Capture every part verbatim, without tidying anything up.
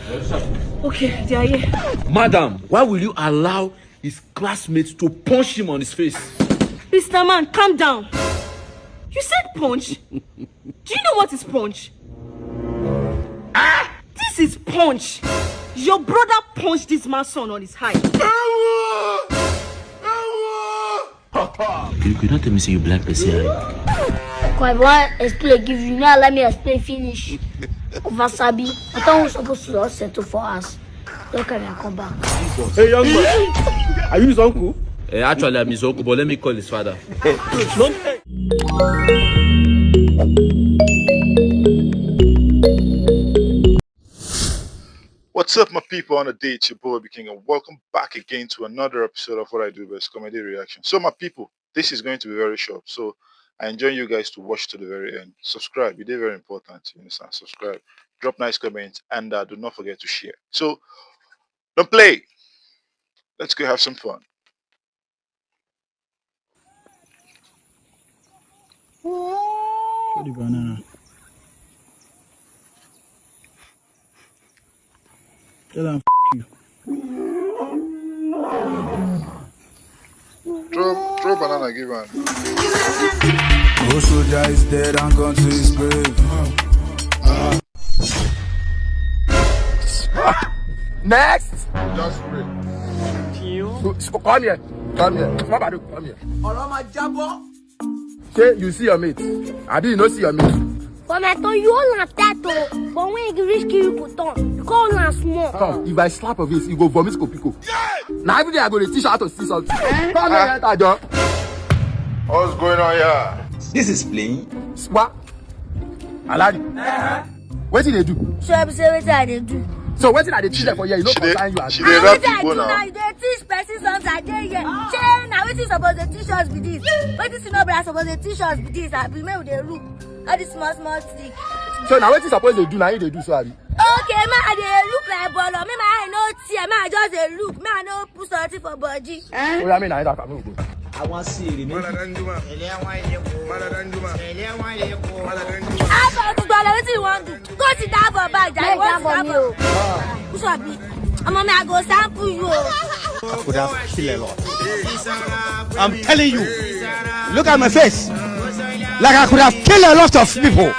Okay, they are here. Madam, why will you allow his classmates to punch him on his face? Mister Man, calm down. You said punch? Do you know what is punch? Ah! This is punch. Your brother punched this man's son on his eye. You, you not tell me say you black person eye. Come, I wan explain give you. No allow me explain finish. Over sabi. I thought we supposed to just settle for us. Don't carry and come back. Hey, young man. Are you his uncle? Eh, actually, I'm his uncle, but let me call his father. What's up, my people? On a day, it's your boy B King, and welcome back again to another episode of What I Do Best Comedy Reaction. So, my people, this is going to be very short. So, I enjoy you guys to watch to the very end. Subscribe, it is very important. You understand? Subscribe, drop nice comments, and uh, do not forget to share. So, don't play. Let's go have some fun. Show the banana. Tell am f you. Throw, throw banana, give am. No soldier is dead and gone to his grave. Next. Just wait. So, so come here. Come here. Baba, come here. Ọ̀rọ̀ máa jábọ́. Say you see your mate. Abi you no see your mate. For my turn, you hold am tight o. But when you reach kill you go turn, you call am small. Come, if I slap your face, you go vomit kopiko. Na every day I go dey teach you how to see something. Come here, enter, John. What's going on here? This is playing. What? Aladi. Wetin dey do? So I be say wetin I dey do. So wetin I dey teach dem for here, you no concern you. She dey rap people now. You dey teach person something I dey here. Shey na wetin you suppose dey teach us be this? Wetin senior brother suppose dey teach us be this? Abi make we dey look all this small small stick. So na wetin suppose dey do na you dey do so abi? Okay, make I dey look like bolo. Make my eye no tear. Make I just dey look. Make I no put something for body. Oya, make na enter, make we go. I wan see èrè méjì. Mala Danjuma. Mala Danjuma. Mala Danjuma. How about you, Bala? Wetin you wan do? Go sit down for back, jare. Go sit down for. Who sabi? Omo, me I go sample you o. I could have killed a lot. I'm telling you. Look at my face. Like I could have killed a lot of people.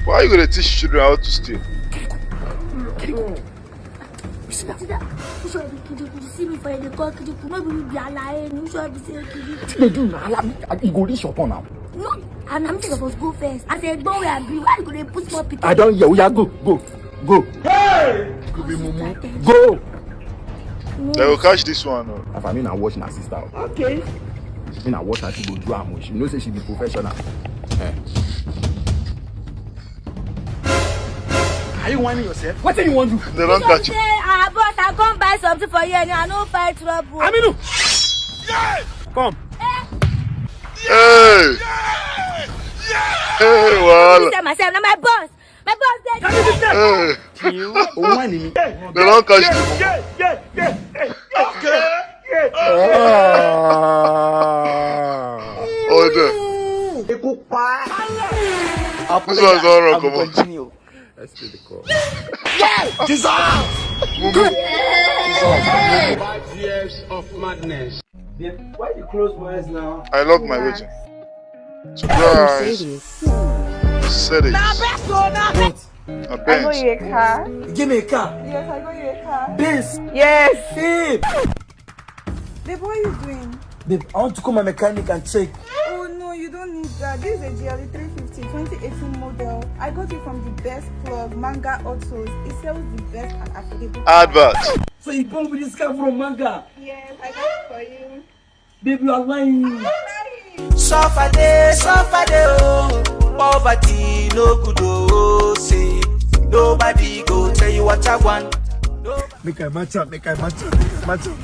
Why you gonna teach children how to steal? You see that? You see that? You see me for the call Kidiku. Maybe we be alive. You should be saying Kidiku. They do now. You go reach your turn now. No, and I'm just supposed to go first. I said, go where I be. Why you gonna put more people? I don't hear. We are go, go, go. Hey! Go be mumu. Go. They will catch this one. Oh. If I mean, I watch my sister. Okay. I mean, I watch her. She go do her much. You know, say she be professional. Eh. Are you whining yourself? What do you want to do? They don't catch you. Say, ah, boss, I come buy something for you and I no fight trouble. Aminu! Come. Hey! Hey, well. I myself, now my boss. My boss, they. Hey. You whining me. They don't catch you. Yeah, yeah, yeah, yeah. Okay. Ọdẹ. This one is all wrong, come on. Let's do the call. Yes! Jesus! Five years of madness. Babe, why you close my eyes now? I lock my vision. Surprise. Mercedes. Mercedes. What? A Benz. I got you a car. You give me a car? Yes, I got you a car. Benz? Yes. Babe. Babe, what are you doing? Babe, I want to call my mechanic and check. Oh no, you don't need that. This is a G L E three fifty twenty eighteen model. I got it from the best plug, Manga Autos. It sells the best and affordable. Advert. So you bought me this car from Manga? Yes, I got it for you. Babe, you are lying. Suffer dey, suffer dey, oh. Poverty no good, oh. Say nobody go tell you what I want. Make I match up, make I match up, make I match up.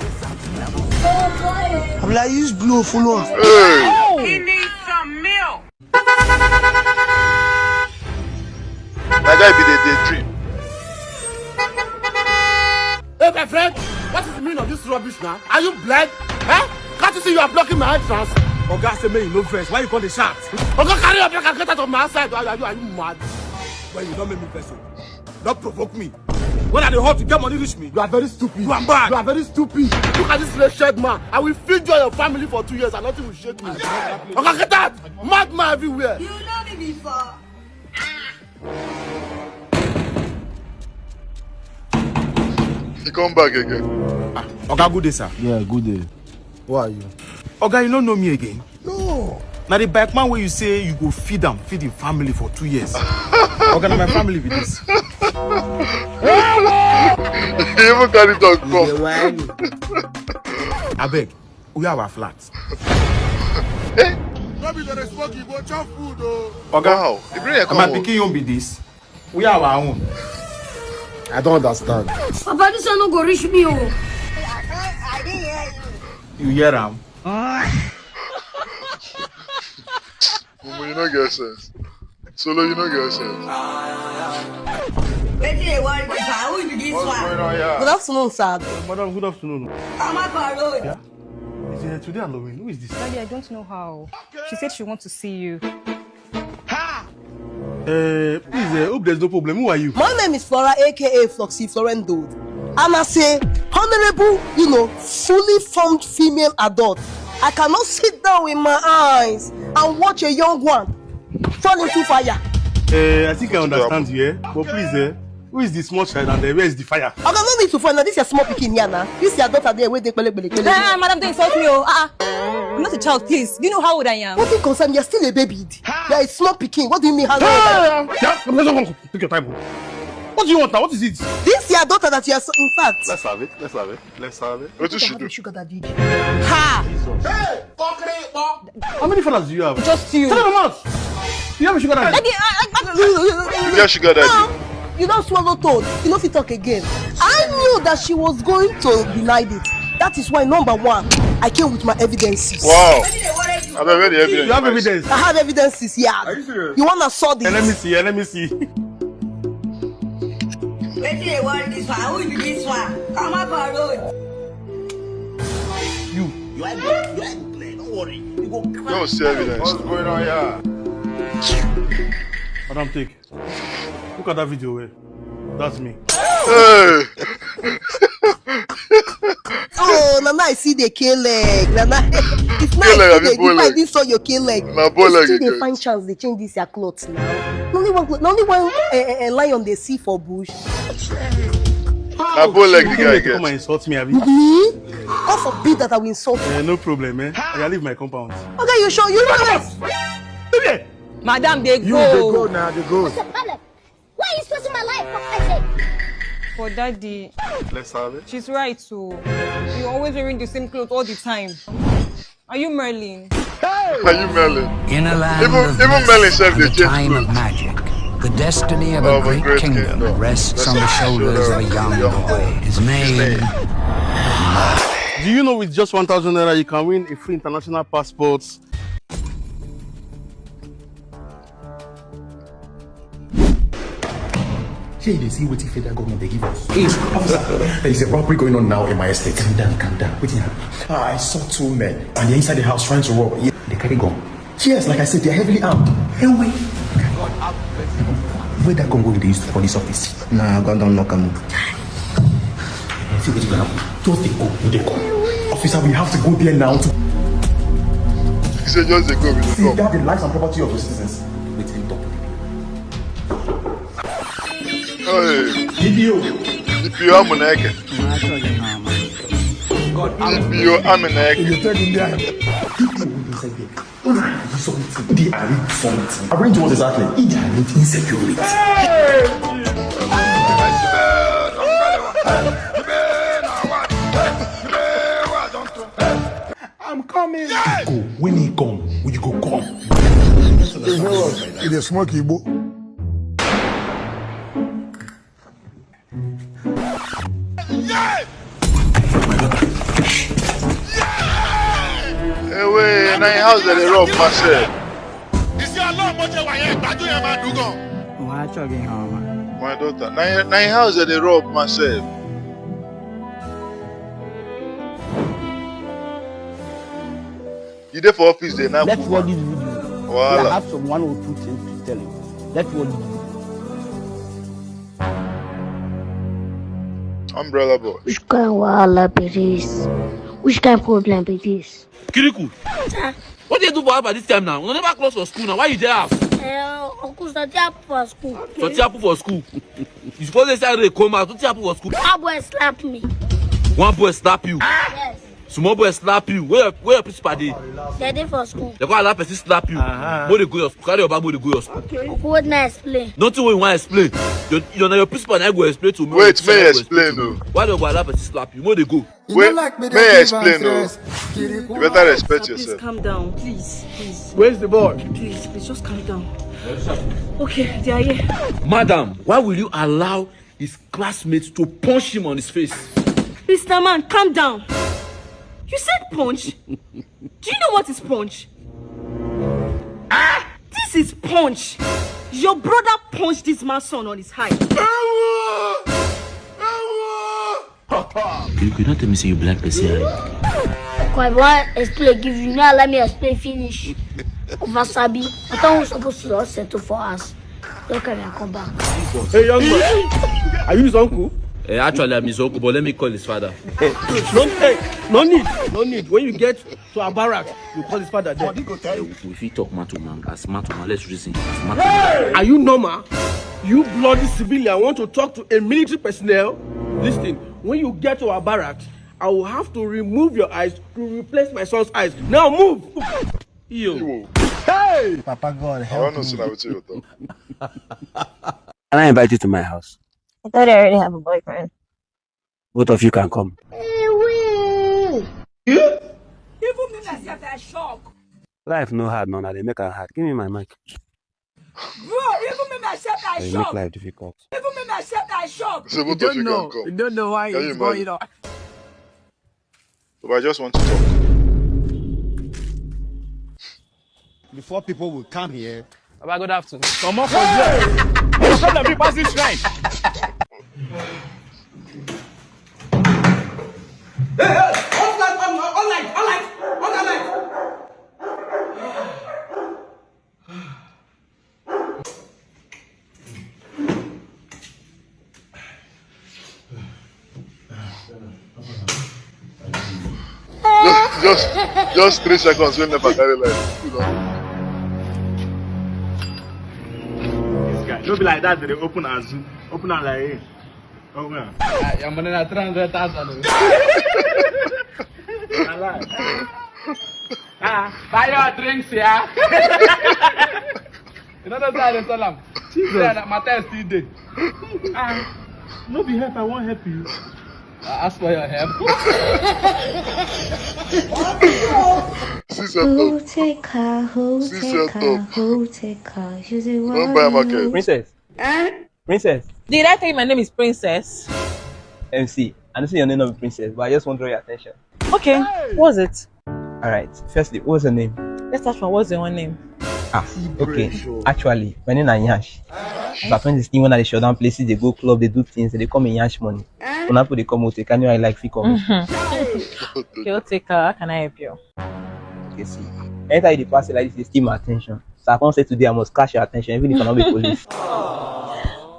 I'm like, use blow, follow am. Hey. He needs some milk. My guy be dey dey dream. Hey, my friend, what is the meaning of this rubbish now? Are you blind? Eh? Can't you see you are blocking my entrance? Oga say make you no vex. Why you come dey shout? Oga, carry your bag and get out of my side. Are you, are you mad? Well, you don't make me vex o. Don't provoke me. When I dey hot, you get money reach me. You are very stupid. You are mad. You are very stupid. Look at this wretched man. I will feed you and your family for two years and nothing will shake me. Oga, get out! Madman everywhere. You know me before. He come back again. Oga, good day, sir. Yeah, good day. Who are you? Oga, you no know me again? No. Na the bike man wey you say you go feed am, feed him family for two years. Oga, na my family be this. He even carry dog come. Abeg, we have our flat. No be the smoke, you go chop food o. Oga, wow. Na my pikin own be this. We have our own. I don't understand. Papa, this one no go reach me o. You hear am? Mumu, you no get sense. Solo, you no get sense. Wetin dey worry this one? Who be this one? Good afternoon, sir. Madam, good afternoon. Come up for road. Is it today Halloween? Who is this? Daddy, I don't know how. She said she wants to see you. Uh, please, uh, hope there's no problem. Who are you? My name is Flora, aka Floxy Florendo. And I say, honorable, you know, fully formed female adult. I cannot sit down with my eyes and watch a young one fall into fire. Uh, I think I understand you, eh? But please, eh? Who is the small child and uh, where is the fire? Oga, no need to find out. This is a small pikin here now. This is your daughter there where they pele pele pele. Ah, madam, don't insult me. Oh. Ah, ah. I'm not a child, please. Do you know how old I am? What thing concern? You're still a baby. You're a small pikin. What do you mean how old I am? Yeah, yeah, yeah. Take your time. What do you want now? What is it? This is your daughter that you are so, in fact. Let's have it. Let's have it. Let's have it. What did she do? Sugar daddy. Ha! How many fathers do you have? Just you. Tell them out. You have a sugar daddy. Daddy, I, I, I, You get sugar daddy. You don't swallow toad. You know if you talk again. I knew that she was going to deny it. That is why number one, I came with my evidences. Wow. I mean, where the evidence? You have evidence. I have evidences. Yeah. Are you serious? You wanna saw this? Eh, let me see. Eh, let me see. Wetin dey worry this one? Who be this one? Come up for road. You. You are good. You are good. Don't worry. You go cry. No see evidence. What's going on here? Madam, take. Look at that video. Well, that's me. Hey. Oh, Nana, I see the K leg. Nana, it's nice. K leg, I abi bow leg? Didn't saw your K leg. Na bow leg Still, you they get. Find chance. They change this your clothes now. Only one, only one uh, uh, lion they see for bush. Na bow leg the guy Come and get. Insult me, abi? Me? God forbid that I will insult you. Eh, no problem, eh? I leave my compound. Okay, you sure? You know this? Leave here. Madam, they You they go go. Now, they go. What's your problem? Why are you stressing my life for Christ's sake? For daddy, Let's have it. She's right. So you're always wearing the same clothes all the time. Are you Merlin? Are you Merlin? In a land Even of even myths Merlin self and dey the change time of clothes. magic, the destiny of a Of a great great kingdom kingdom rests rests on the on the shoulders of a shoulders young of a young boy. boy. His name. Do you know with just one thousand naira you can win a free international passport? Shey you dey see wetin federal government dey give us? Hey, officer, there is a robbery going on now in my estate. Calm down, calm down. Wetin happen? Ah, I saw two men and they're inside the house trying to rob. Yeah, they carry gun. Yes, like I said, they're heavily armed. Anyway, where that gun go with the use for this office? Nah, gun don knock am. See wetin go happen. Just dey go, we dey go. Officer, we have to go there now to He said just dey go with see the that the lives and property of the citizens. Wetin talk. Hey, D P O. D P O Amuneke. D P O Amuneke. People wey dey inside there. Una dey do something. They arrange something. Arrange what exactly? He dey arrange insecurity. I'm coming. Go. When he come, we go come. You dey smoke Igbo? Ewe, na him house dem dey rob, Marcel. Isi ala ọmọdé wa yẹn, ìgbájú yẹn máa dùn gan. Wọ́n á ṣọ̀gì hàn ọmọ. My daughter, na him na him house dem dey rob, Marcel. You dey for office there now. Let's watch this video. I Wahala. Have some one or two things to tell you. Let's watch this video. Umbrella boy. Which kind wahala be this? Which kind problem be this? Kiriku, what do you do for Alpha this time now? You never close for school now. Why you there? Uh, Uncle, something happen for school. Something happen for school. You suppose to say they come out. Something happen for school. One boy slap me. One boy slap you. Yes. Small boy slap you. Where your, where your principal dey? They dey for school. They go allow person slap you. Uh-huh. Go dey go your school. Carry your bag, go dey go your school. Okay. What na explain? Nothing wey you wan explain. Your your na your principal na go explain to me. Wait, may I explain o. Why they go allow person slap you? Mo dey go. Wait, may I explain o. You better respect yourself. Please calm down, please, please. Where's the boy? Please, please just calm down. Okay, they are here. Madam, why will you allow his classmates to punch him on his face. Mister Man, calm down. You said punch? Do you know what is punch? Ah! This is punch. Your brother punched this man's son on his eye. You could not tell me say you black person eye. Kwa bwa explain give you now, let me explain finish. Over Sabi, I thought we supposed to settle for us. Look at me, I come back. Hey, young man. Are you his uncle? Eh, actually, I'm his uncle, but let me call his father. No, hey, no need, no need. When you get to a barrack, you call his father there. If you talk man to man, as man to man, let's reason. As man to man. Are you normal? You bloody civilian want to talk to a military personnel? Listen, when you get to our barracks, I will have to remove your eyes to replace my son's eyes. Now move! Yo. Hey! Papa God, help me. I want to see that with you, though. Can I invite you to my house? I thought I already have a boyfriend. Both of you can come. Even me myself, I shock. Life no hard, no, na dey make am hard. Give me my mic. Bro, even me myself, I shock. Make life difficult. Even me myself, I shock. So both of you can come. You don't know why it's going on. But I just want to talk. Before people will come here. Baba, good afternoon. Come on for there. Come on, people, pass this shrine. Hey, hey, on light, on light, on light, on light. Just, just, just three seconds when never carry life. This guy, no be like that. They open Azu, open am like, hey, open am. Ah, your money na three hundred thousand. Ah, buy your drinks, yeah. You know that's how they sell them. Jesus. Yeah, my test still dey. Ah, no be help, I won't help you. I ask for your help. Who take her? Who take her? Who take her? You say what? Don't buy market. Princess. Eh? Princess. Did I tell you my name is Princess? M C, I know say your name no be Princess, but I just want to draw your attention. Okay, hey! What's it? All right. Firstly, what's your name? Let's start from what's your own name? Ah, okay. Actually, my name is Yash. But when this thing when I show down places, they go club, they do things, they come in Yash money. When I put the come out, can you like free come? Mm-hmm. Okay, I'll take her. How can I help you? Okay, see. Anytime you pass it like this, they steal my attention. So I can't say today I must catch your attention, even if I'm not the police.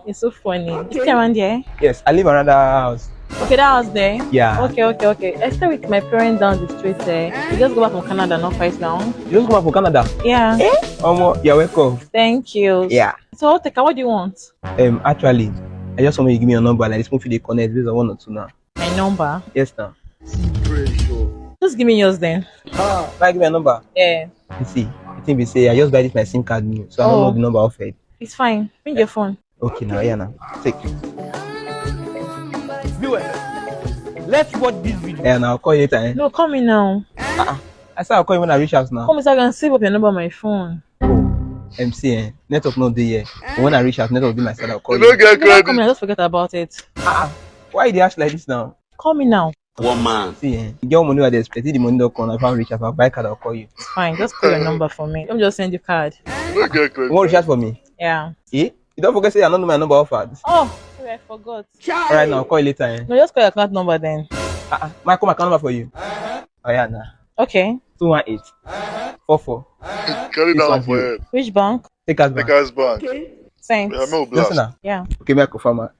It's so funny. You stay around there? Yes, I live around that house. Okay, that house there? Yeah. Okay, okay, okay. I stay with my parents down the street there. We just go back from Canada not quite long. You just go back from Canada? Yeah. Eh? Omo, you're welcome. Thank you. Yeah. So, Teka, what do you want? Um, actually, I just want you to give me your number, like this movie they connect based on one or two now. My number? Yes, now. Just give me yours then. Ah, can I give you a number? Yeah. You see, I think we say I just buy this my SIM card new, so I don't know the number of it. It's fine. Bring your phone. Okay, now, yeah, now. Take it. Viewer, let's watch this video. Yeah, now, I'll call you later, eh? No, call me now. Uh-uh. I said I'll call you when I reach house now. Call me so I can save up your number on my phone. Oh, M C, eh? Network not there here. But when I reach house, network will be my side. I'll call you. You don't get credit. Come here, just forget about it. Uh-uh. Why you dey ask like this now? Call me now. One man. See, eh? You get money, I dey expect the money don't come. If I reach house, I'll buy card, I'll call you. It's fine. Just call your number for me. Let me just send you card. You don't get credit. You want to recharge for me? Yeah. Eh? You don't forget say I don't know my number offered. Oh, sorry, I forgot. All right, now I'll call you later, eh? No, just call your account number then. Uh-uh. My call my account number for you. Oh, yeah, nah. Okay. Two one eight four four. Carry that one for him. Which bank? Take us back. Take us back. Okay. Thanks. Yeah, no blast. Listen now. Yeah. Okay, make I confirm am.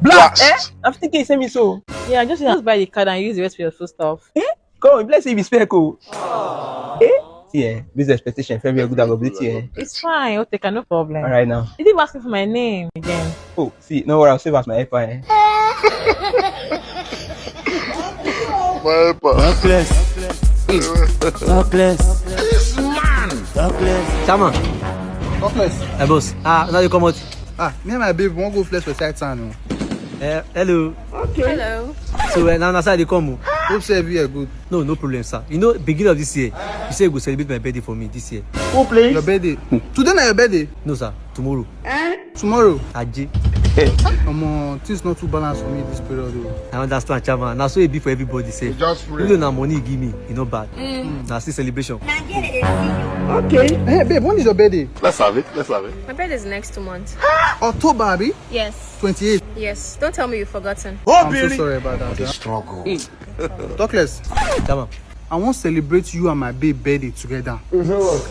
Blast! Eh? I'm thinking you send me so. Yeah, just, just buy the card and use the rest for your food stuff. Eh? Come, bless you, be spec o. Eh? See, eh, this expectation, very good, I go beat you, eh. It's fine, Oteka, no problem. All right now. You didn't ask me for my name again. Oh, see, no worry, I'll save as my helper, eh. My helper. Talk less. Talk less. This man. Talk less. Come on. Talk less. Hey, boss. Ah, now you come out. Ah, me and my babe wan go flex for side town o. Eh, hello. Okay. Hello. So, eh, now, now, sir, they come o. Hope say everywhere good. No, no problem, sir. You know, beginning of this year, you say you go celebrate my birthday for me this year. Who play? Your birthday. Today na your birthday? No, sir. Tomorrow. Eh? Tomorrow? Aje. Omo, things not too balanced for me this period o. I understand, chairman. Na so e be for everybody sef. Just pray. Even though na money you give me, e no bad. Na still celebration. Okay. Hey, babe, when is your birthday? Let's have it. Let's have it. My birthday is next month. October, abi? Yes. Twenty-eight. Yes. Don't tell me you've forgotten. I'm so sorry about that. The struggle. Talk less. Come on. I wan celebrate you and my babe birthday together.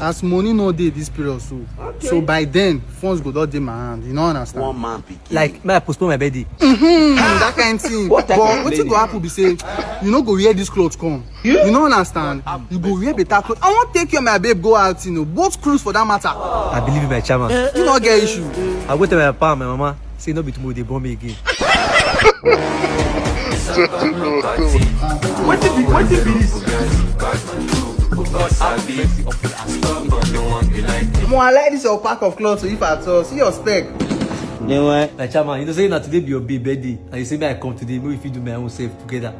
As money no dey this period, so, so by then, funds go don dey my hand. You no understand? One man pikin. Like, may I postpone my birthday? That kind thing. But wetin go happen be say, you no go wear this cloth come. You no understand? You go wear better cloth. I wan take you and my babe go out, you know, both cruise for that matter. I believe in my chairman. You no get issue. I go tell my papa and my mama say no be tomorrow they born me again. Wetin be, wetin be this? Mo, I like this your pack of clothes. If at all, see your spec. My chairman, you know say na today be your babe birthday, and you say me I come today, make we fit do my own self together.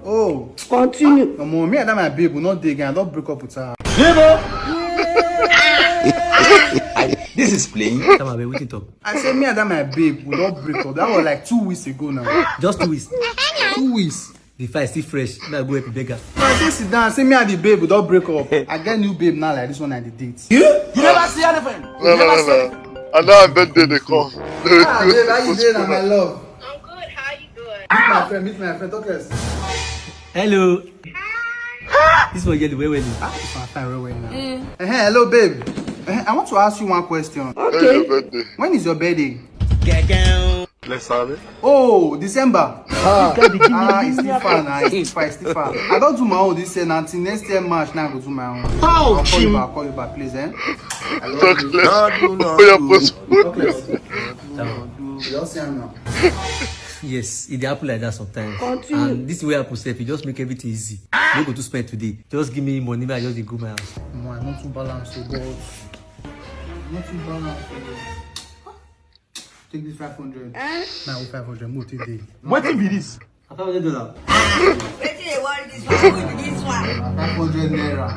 Oh. Continue. Omo, me and that my babe, we not dey again. I don break up with her. This is playing. Chairman, abeg, wetin talk? I say me and that my babe, we don break up. That was like two weeks ago now. Just two weeks. Two weeks. The fight still fresh. Now go help the beggar. I say sit down. Say me and the babe, we don break up. I get new babe now, like this one and the date. You? You never see anything. No, no, no, no. And now I bet they, they come. Ah, babe, how you doing, my love? I'm good. How you doing? Meet my friend. Meet my friend. Talk less. Hello. This one yellow, well, well. Ah, this one fine, well, well now. Eh, hello, babe. Eh, I want to ask you one question. Okay. When is your birthday? Let's have it. Oh, December. Ah, it's still far now. It's still far. It's still far. I don't do my own this year. Until next year March, now I go do my own. I'll call you back. Call you back, please, eh? I love you. Talk less. Talk less. You all see am now. Yes, e dey happen like that sometimes. Continue. And this way happen sef, e just make everything easy. No go to spend today. Just give me money, make I just dey go my house. Omo, I no too balance o, but I no too balance o. Take this five hundred. Eh? Now five hundred, mo take dey. Wetin be this? Na five hundred dollar. Wetin dey worry this one? Who be this one? Na five hundred naira.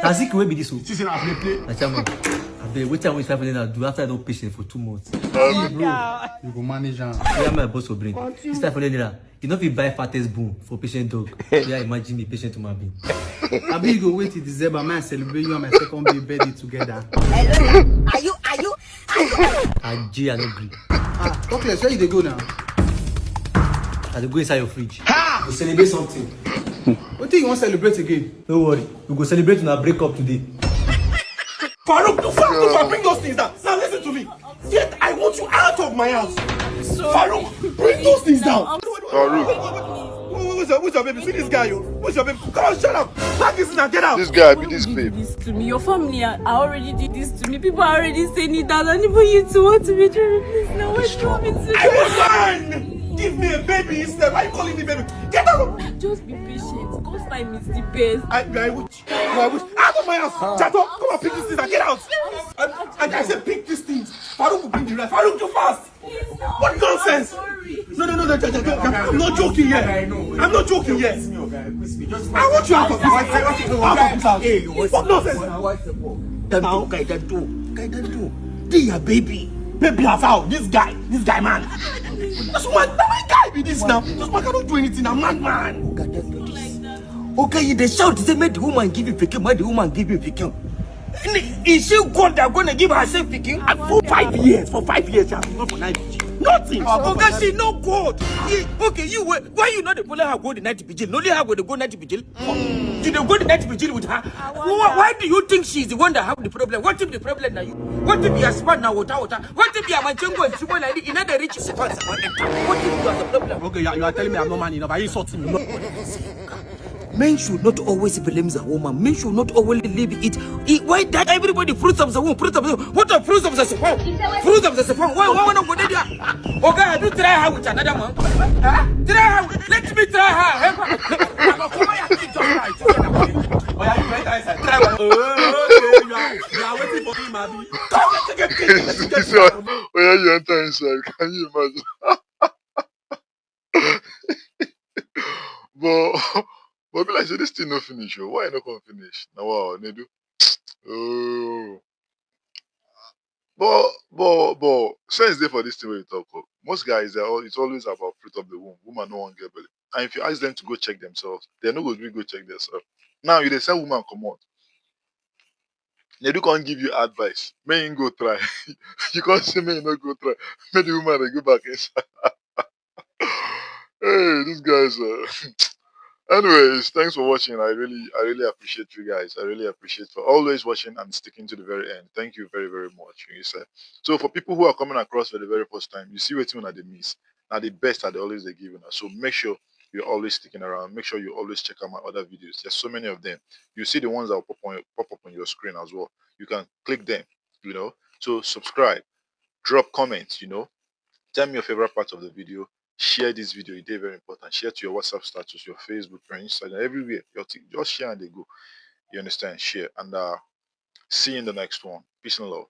Na Zik wey be this o. See say na play play. Na chairman. Abeg, wetin I want five hundred naira do after I don patient for two months? See, bro, you go manage am. Where my boss for brain? This five hundred naira, you no fit buy fattest bone for patient dog. Yeah, imagine me, patient human being. Abi you go wait till December, make I celebrate you and my second baby birthday together. Hello? Are you, are you, are you? Aje, I no gree. Ah, talk less, where you dey go now? I dey go inside your fridge. Ha! To celebrate something. Wetin you wan celebrate again? No worry, we go celebrate una break up today. Farouk, you Farouk, bring those things down. Now listen to me. Yet I want you out of my house. Farouk, bring those things down. Farouk. Wait, wait, wait, wait, wait, wait, who's your, who's your baby? See this guy, yo. Who's your baby? Come on, shut up. Pack this thing and get out. This guy be this babe. This to me. Your family are, are already did this to me. People are already saying it down. And even you two want to betray me, please. Now what do you want me to do? I will run. Give me a baby instead. Why are you calling me baby? Get out of. Just be patient. God's time is the best. I, I will. No, I wish. Out of my house! Jato, come and pick this thing and get out! And, and I said, pick this thing. Farouk will bring the rest. Farouk, you fast! What nonsense! No, no, no, no, Jato, Jato, I'm not joking here. I'm not joking here. I want you out of this house. Out of this house. What nonsense! Danto, guy, Danto, guy, Danto. They are baby. Baby as how? This guy, this guy man. This man, na my guy be this now. This man cannot do anything. A man, man. Oga, you dey shout, say, "Make the woman give you pikin, make the woman give you pikin." Is she God that gonna give herself pikin? And for five years, for five years, she has not for night vigil. Nothing. Oga, she no God. He, okay, you wait. Why you not dey follow her go the night vigil? Only her go dey go night vigil. You dey go the night vigil with her. Why, why do you think she's the one that have the problem? What if the problem na you? What if your sperm na water water? What if your manchengo and sumo like this? You know they reach sperm. What if you are the problem? Okay, you are, you are telling me I'm not man enough. Are you insulting me? No. Men should not always blame the woman. Men should not always leave it. It why that everybody fruits of the womb, fruits of the womb. What are fruits of the sperm? Fruits of the sperm. Why why wanna go there? Okay, have you try her with another man? Huh? Try her. With, let me try her. Help her. Oh, yeah, you enter inside. Try one. Oh, okay, you are, you are waiting for him, abi. Come, come, come, come, come, come, come. Oh yeah, you enter inside. Can you imagine? But but be like say this thing no finish o. Why e no come finish? Na wow, Nedu. Oh. But but but sense dey for this thing wey you talk o. Most guys, they are all, it's always about fruit of the womb. Woman no wan get belly. And if you ask them to go check themselves, they no go gree go check themselves. Now you dey send woman comot. They do come give you advice. May you go try. You can't say may you not go try. May the woman dey go back inside. Hey, these guys. Uh... Anyways, thanks for watching. I really, I really appreciate you guys. I really appreciate for always watching and sticking to the very end. Thank you very, very much. You said so for people who are coming across for the very first time, you see what you they miss. Now the best are they always they give you. So make sure you're always sticking around. Make sure you always check out my other videos. There's so many of them. You see the ones that will pop on pop up on your screen as well. You can click them. You know. So subscribe, drop comments. You know, tell me your favorite part of the video. Share this video. It's very important. Share to your WhatsApp status, your Facebook, your Instagram, everywhere. Your t- just share and they go. You understand? Share and uh, see you in the next one. Peace and love.